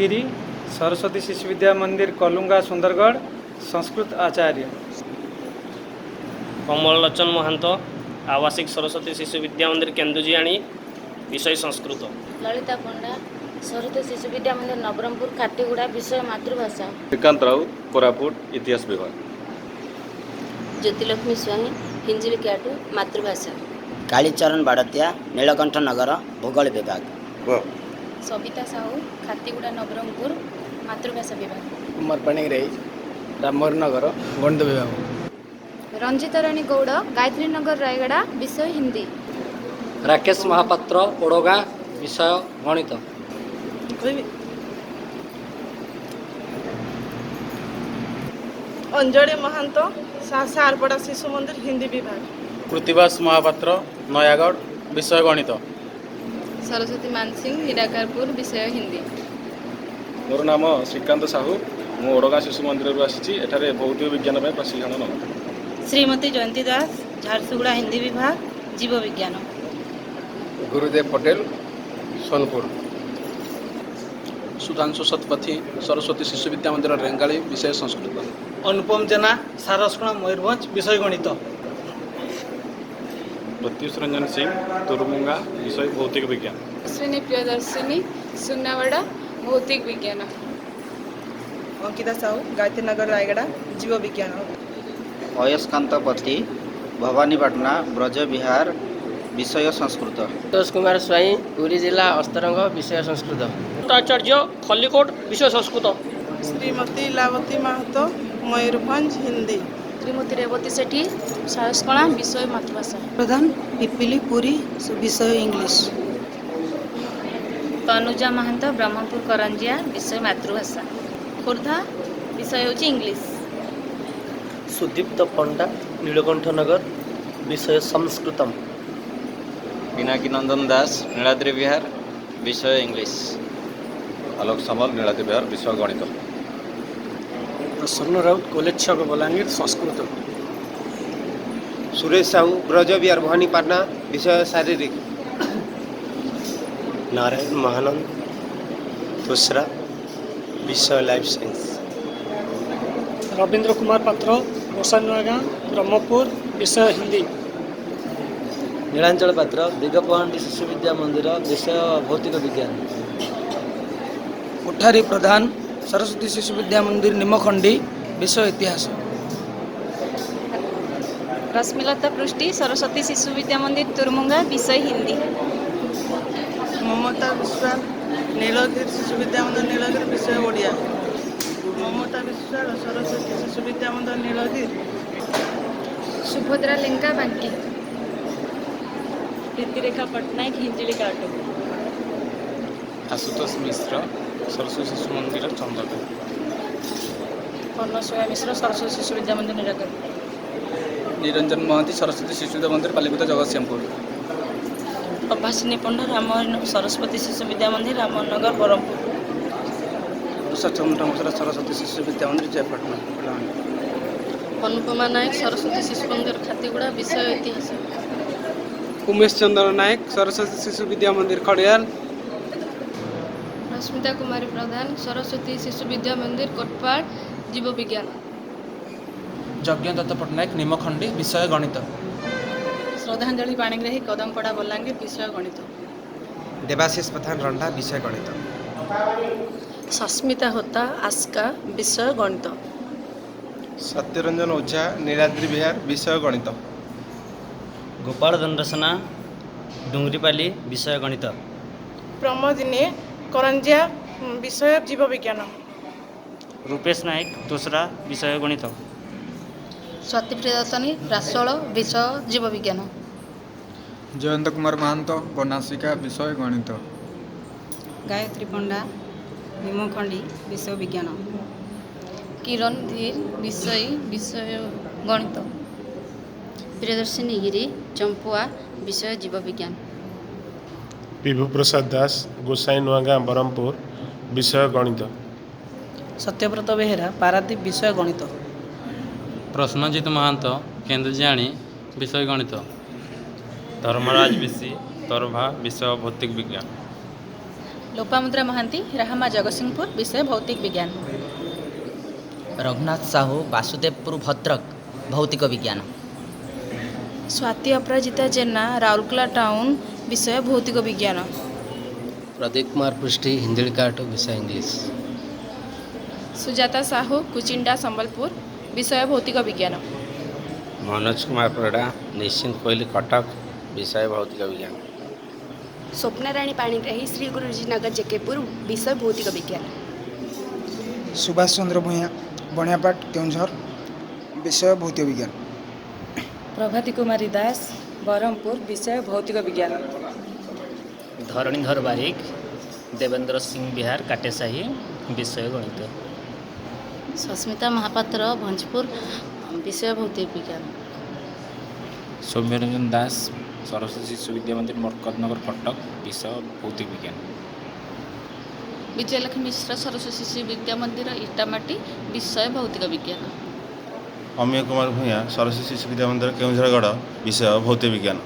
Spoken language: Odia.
ଗିରି, ସରସ୍ୱତୀ ଶିଶୁ ବିଦ୍ୟା ମନ୍ଦିର, କଲୁଙ୍ଗା, ସୁନ୍ଦରଗଡ଼, ସଂସ୍କୃତ ଆଚାର୍ଯ୍ୟ। କମଳ ଲୋଚନ ମହାନ୍ତ, ଆବାସିକ ସରସ୍ୱତୀ ଶିଶୁ ବିଦ୍ୟା ମନ୍ଦିର, କେନ୍ଦୁଜିଆଣି, ବିଷୟ ସଂସ୍କୃତ। ଲଳିତା ପଣ୍ଡା, ସରସ୍ୱତୀ ଶିଶୁ ବିଦ୍ୟା ମନ୍ଦିର, ନବରଙ୍ଗପୁର, ଖାତିଗୁଡ଼ା, ବିଷୟ ମାତୃଭାଷା। ଶ୍ରୀକାନ୍ତ ରାଉତ, କୋରାପୁଟ, ଇତିହାସ ବିଭାଗ। ଜ୍ୟୋତିଲକ୍ଷ୍ମୀ ସ୍ୱାଇଁ, ହିଞ୍ଜିଳିକାଟୁ, ମାତୃଭାଷା। କାଳିଚରଣ ବାଡ଼ତିଆ, ନୀଳକଣ୍ଠ ନଗର, ଭୂଗୋଳ ବିଭାଗ। ସବିତା ସାହୁ, ଖାତିଗୁଡ଼ା, ନବରଙ୍ଗପୁର, ମାତୃଭାଷା ବିଭାଗ। କୁମାର ପାଣିଗ୍ରାହୀ, ରାମହରିନଗର, ଗଣିତ ବିଭାଗ। ରଞ୍ଜିତା ରାଣୀ ଗୌଡ଼, ଗାୟତ୍ରୀ ନଗର, ରାୟଗଡ଼ା, ବିଷୟ ହିନ୍ଦୀ। ରାକେଶ ମହାପାତ୍ର, ଓଡ଼ଗାଁ, ବିଷୟ ଗଣିତ। କହିବି। ଅଞ୍ଜଳି ମହାନ୍ତ, ସାରପଡ଼ା ଶିଶୁ ମନ୍ଦିର, ହିନ୍ଦୀ ବିଭାଗ। କୃତିବାସ ମହାପାତ୍ର, ନୟାଗଡ଼, ବିଷୟ ଗଣିତ। ସରସ୍ୱତୀ ମାନସିଂ, ନିରାକାରପୁର, ବିଷୟ ହିନ୍ଦୀ। ମୋର ନାମ ଶ୍ରୀକାନ୍ତ ସାହୁ। ମୁଁ ଓଡ଼ଗାଁ ଶିଶୁ ମନ୍ଦିରରୁ ଆସିଛି। ଏଠାରେ ଭୌତିକ ବିଜ୍ଞାନ ପାଇଁ ପ୍ରଶିକ୍ଷଣ ନେଉଛି। ଶ୍ରୀମତୀ ଜୟନ୍ତୀ ଦାସ, ଝାରସୁଗୁଡ଼ା, ହିନ୍ଦୀ ବିଭାଗ, ଜୀବ ବିଜ୍ଞାନ। ଗୁରୁଦେବ ପଟେଲ, ସୋନପୁର। ସୁଧାଂଶୁ ଶତପଥୀ, ସରସ୍ୱତୀ ଶିଶୁ ବିଦ୍ୟା ମନ୍ଦିର, ରେଙ୍ଗାଳି, ବିଷୟ ସଂସ୍କୃତ। ଅନୁପମ ଜେନା, ସାରସ୍କଣା, ମୟୂରଭଞ୍ଜ, ବିଷୟ ଗଣିତ। ପ୍ରତ୍ୟୁଷ ରଞ୍ଜନ ସିଂ, ତୁରୁମୁଙ୍ଗା, ବିଷୟ ଭୌତିକ ବିଜ୍ଞାନ। ଅଶ୍ୱିନୀ ପ୍ରିୟଦର୍ଶିନୀ, ସୁନାବଡ଼ା, ଭୌତିକ ବିଜ୍ଞାନ। ଅଙ୍କିତା ସାହୁ, ଗାୟତ୍ରୀ ନଗର, ରାୟଗଡ଼ା, ଜୀବ ବିଜ୍ଞାନ। ଅୟସ୍କାନ୍ତ ପତି, ଭବାନୀପାଟଣା, ବ୍ରଜବିହାର, ବିଷୟ ସଂସ୍କୃତ। ସନ୍ତୋଷ କୁମାର ସ୍ୱାଇଁ, ପୁରୀ ଜିଲ୍ଲା ଅସ୍ତରଙ୍ଗ, ବିଷୟ ସଂସ୍କୃତ। ଆଚାର୍ଯ୍ୟ, ଖଲିକୋଟ, ବିଷୟ ସଂସ୍କୃତ। ଶ୍ରୀମତୀ ଇଲାବତୀ ମାହାତୋ, ମୟୂରଭଞ୍ଜ, ହିନ୍ଦୀ। ଶ୍ରୀମତୀ ରେବତୀ ସେଠୀ, ସାରସ୍କଣା, ବିଷୟ ମାତୃଭାଷା। ପ୍ରଧାନ, ପିପିଲି, ପୁରୀ, ବିଷୟ ଇଂଲିଶ। ତନୁଜା ମହାନ୍ତ, ବ୍ରହ୍ମପୁର, କରଞ୍ଜିଆ, ବିଷୟ ମାତୃଭାଷା। ଖୋର୍ଦ୍ଧା, ବିଷୟ ହେଉଛି ଇଂଲିଶ। ସୁଦୀପ୍ତ ପଣ୍ଡା, ନୀଳକଣ୍ଠନଗର, ବିଷୟ ସଂସ୍କୃତମ୍। ପିନାକୀ ନନ୍ଦନ ଦାସ, ନୀଳାଦ୍ରି ବିହାର, ବିଷୟ ଇଂଲିଶ। ଆଲୋକ ସାମଲ, ନୀଳାଦ୍ରି ବିହାର, ବିଷୟ ଗଣିତ। ପ୍ରସନ୍ନ ରାଉତ, କଲେଜ ଛକ, ବଲାଙ୍ଗୀର, ସଂସ୍କୃତ। ସୁରେଶ ସାହୁ, ବ୍ରଜବିହାର, ଭବାନୀପାଟଣା, ବିଷୟ ଶାରୀରିକ। ନାରାୟଣ ମହାନନ୍ଦ, ତୁସରା, ବିଷୟ ଲାଇଫ୍ ସାଇନ୍ସ। ରବୀନ୍ଦ୍ର କୁମାର ପାତ୍ର, ଗୋସାନୁଆଗାଁ, ବ୍ରହ୍ମପୁର, ବିଷୟ ହିନ୍ଦୀ। ନୀଳାଞ୍ଚଳ ପାତ୍ର, ଦିଗପହଣ୍ଡି ଶିଶୁ ବିଦ୍ୟା ମନ୍ଦିର, ବିଷୟ ଭୌତିକ ବିଜ୍ଞାନ। କୋଠାରୀ ପ୍ରଧାନ, ସରସ୍ୱତୀ ଶିଶୁ ବିଦ୍ୟା ମନ୍ଦିର, ନିମଖଣ୍ଡି, ବିଷୟ ଇତିହାସ। ରଶ୍ମିଲତା ପୃଷ୍ଟି, ସରସ୍ୱତୀ ଶିଶୁ ବିଦ୍ୟା ମନ୍ଦିର, ତୁରମୁଙ୍ଗା, ବିଷୟ ହିନ୍ଦୀ। ମମତା ବିଶ୍ୱାଳ, ନୀଳଗିରି ଶିଶୁ ବିଦ୍ୟା ମନ୍ଦିର, ନୀଳଗିରି, ବିଷୟ ଓଡ଼ିଆ। ମମତା ବିଶ୍ୱାଳ, ସରସ୍ୱତୀ ଶିଶୁ ବିଦ୍ୟା ମନ୍ଦିର, ନୀଳଗିରି। ସୁଭଦ୍ରା ଲେଙ୍କା, ବାଙ୍କି। ପ୍ରୀତିରେଖା ପଟ୍ଟନାୟକ, ହିଞ୍ଜିଳିକାଟୁ। ଆଶୁତୋଷ ମିଶ୍ର, ସରସ୍ୱତୀ ଶିଶୁ ମନ୍ଦିର, ଚନ୍ଦକା। ଅନସୂୟା ମିଶ୍ର, ସରସ୍ୱତୀ ଶିଶୁ ବିଦ୍ୟା ମନ୍ଦିର, ନିରାକାରପୁର। ନିରଞ୍ଜନ ମହାନ୍ତି, ସରସ୍ୱତୀ ଶିଶୁ ବିଦ୍ୟା ମନ୍ଦିର, ପାଲିକୁଦ, ଜଗତସିଂହପୁର। ପ୍ରଭାସିନୀ ପଣ୍ଡା, ରାମ ସରସ୍ୱତୀ ଶିଶୁ ବିଦ୍ୟା ମନ୍ଦିର, ରାମନଗର, ବ୍ରହ୍ମପୁର। ଉଷା ଚନ୍ଦ୍ର ମିଶ୍ର, ସରସ୍ୱତୀ ଶିଶୁ ବିଦ୍ୟା ମନ୍ଦିର, ଜୟପାଟଣା, କଳାହାଣ୍ଡି। ଅନୁପମା ନାୟକ, ସରସ୍ୱତୀ ଶିଶୁ ମନ୍ଦିର, ଖାତିଗୁଡ଼ା, ବିଷୟ ଇତିହାସ। ଉମେଶ ଚନ୍ଦ୍ର ନାୟକ, ସରସ୍ୱତୀ ଶିଶୁ ବିଦ୍ୟା ମନ୍ଦିର, ଖଡ଼ିଆଲ। ରଶ୍ମିତା କୁମାରୀ ପ୍ରଧାନ, ସରସ୍ୱତୀ ଶିଶୁ ବିଦ୍ୟା ମନ୍ଦିର, କୋଟପାଡ଼, ଜୀବ ବିଜ୍ଞାନ। ଯଜ୍ଞଦତ୍ତ ପଟ୍ଟନାୟକ, ନିମଖଣ୍ଡି, ବିଷୟ ଗଣିତ। ଶ୍ରଦ୍ଧାଞ୍ଜଳି ପାଣିଗ୍ରାହୀ, କଦମପଡ଼ା, ବଲାଙ୍ଗୀର, ବିଷୟ ଗଣିତ। ଦେବାଶିଷ ପ୍ରଧାନ, ରଣ୍ଡା, ବିଷୟ ଗଣିତ। ସସ୍ମିତା ହୋତା, ଆସ୍କା, ବିଷୟ ଗଣିତ। ସତ୍ୟରଞ୍ଜନ ଓଝା, ନୀଳାଦ୍ରି ବିହାର, ବିଷୟ ଗଣିତ। ଗୋପାଳ ଦଣ୍ଡସେନା, ଡୁଙ୍ଗରିପାଲି, ବିଷୟ ଗଣିତ। ପ୍ରମୋଦିନୀ, କରଞ୍ଜିଆ, ବିଷୟ ଜୀବ ବିଜ୍ଞାନ। ରୂପେଶ ନାୟକ, ତୁସରା, ବିଷୟ ଗଣିତ। ସ୍ୱାତି ପ୍ରିୟଦର୍ଶନୀ, ରାସୋଳ, ବିଷୟ ଜୀବ ବିଜ୍ଞାନ। ଜୟନ୍ତ କୁମାର ମହାନ୍ତ, ବନାସିକା, ବିଷୟ ଗଣିତ। ଗାୟତ୍ରୀ ପଣ୍ଡା, ନିମଖଣ୍ଡି, ବିଷୟ ବିଜ୍ଞାନ। କିରଣ ଧୀର, ବିଷୟ ବିଷୟ ଗଣିତ। ପ୍ରିୟଦର୍ଶିନୀ ଗିରି, ଚମ୍ପୁଆ, ବିଷୟ ଜୀବ ବିଜ୍ଞାନ। ବିଭୁ ପ୍ରସାଦ ଦାସ, ଗୋସାଇଁ ନୂଆଗାଁ, ବ୍ରହ୍ମପୁର, ବିଷୟ ଗଣିତ। ସତ୍ୟବ୍ରତ ବେହେରା, ପାରାଦୀପ, ବିଷୟ ଗଣିତ। ପ୍ରଶ୍ନଜିତ ମହାନ୍ତ, କେନ୍ଦୁଜିଆଣି, ବିଷୟ ଗଣିତ। ଧର୍ମରାଜ ବିଶି, ତରଭା, ବିଷୟ ଭୌତିକ ବିଜ୍ଞାନ। ଲୋପାମୁଦ୍ରା ମହାନ୍ତି, ରାହାମା ଜଗତସିଂହପୁର, ବିଷୟ ଭୌତିକ ବିଜ୍ଞାନ। ରଘୁନାଥ ସାହୁ, ବାସୁଦେବପୁର, ଭଦ୍ରକ, ଭୌତିକ ବିଜ୍ଞାନ। ସ୍ୱାତି ଅପରାଜିତା ଜେନା, ରାଉରକେଲା ଟାଉନ୍, ବିଷୟ ଭୌତିକ ବିଜ୍ଞାନ। ପ୍ରଦୀପ କୁମାର ପୃଷ୍ଟି, ହିଞ୍ଜିଳିକାଟୁ, ବିଷୟ ଇଂଲିଶ। ସୁଜାତା ସାହୁ, କୁଚିଣ୍ଡା, ସମ୍ବଲପୁର, ବିଷୟ ଭୌତିକ ବିଜ୍ଞାନ। ମନୋଜ କୁମାର ପରିଡ଼ା, ନିଶ୍ଚିନ୍ତ କୋଇଲି, କଟକ, ବିଷୟ ଭୌତିକ ବିଜ୍ଞାନ। ସ୍ୱପ୍ନାରାଣୀ ପାଣିଗ୍ରାହୀ, ଶ୍ରୀ ଗୁରୁଜୀ ନଗର, ଜେକେପୁର, ବିଷୟ ଭୌତିକ ବିଜ୍ଞାନ। ସୁଭାଷ ଚନ୍ଦ୍ର ଭୂୟାଁ, ବଣିଆପାଟ, କେଉଁଝର, ବିଷୟ ଭୌତିକ ବିଜ୍ଞାନ। ପ୍ରଭାତୀ କୁମାରୀ ଦାସ, ବ୍ରହ୍ମପୁର, ବିଷୟ ଭୌତିକ ବିଜ୍ଞାନ। ଧରଣୀଧର ବାରିକ, ଦେବେନ୍ଦ୍ର ସିଂ ବିହାର, କାଟେସାହି, ବିଷୟ ଗଣିତ। ସସ୍ମିତା ମହାପାତ୍ର, ଭଞ୍ଜପୁର, ବିଷୟ ଭୌତିକ ବିଜ୍ଞାନ। ସୌମ୍ୟରଞ୍ଜନ ଦାସ, ସରସ୍ୱତୀ ଶିଶୁ ବିଦ୍ୟା ମନ୍ଦିର, ମର୍କତନଗର, କଟକ, ବିଷୟ ଭୌତିକ ବିଜ୍ଞାନ। ବିଜୟଲକ୍ଷ୍ମୀ ମିଶ୍ର, ସରସ୍ୱତୀ ଶିଶୁ ବିଦ୍ୟା ମନ୍ଦିର, ଇଟାମାଟି, ବିଷୟ ଭୌତିକ ବିଜ୍ଞାନ। ଅମିୟ କୁମାର ଭୂୟାଁ, ସରସ୍ୱତୀ ଶିଶୁ ବିଦ୍ୟା ମନ୍ଦିର, କେଉଁଝରଗଡ଼, ବିଷୟ ଭୌତିକ ବିଜ୍ଞାନ।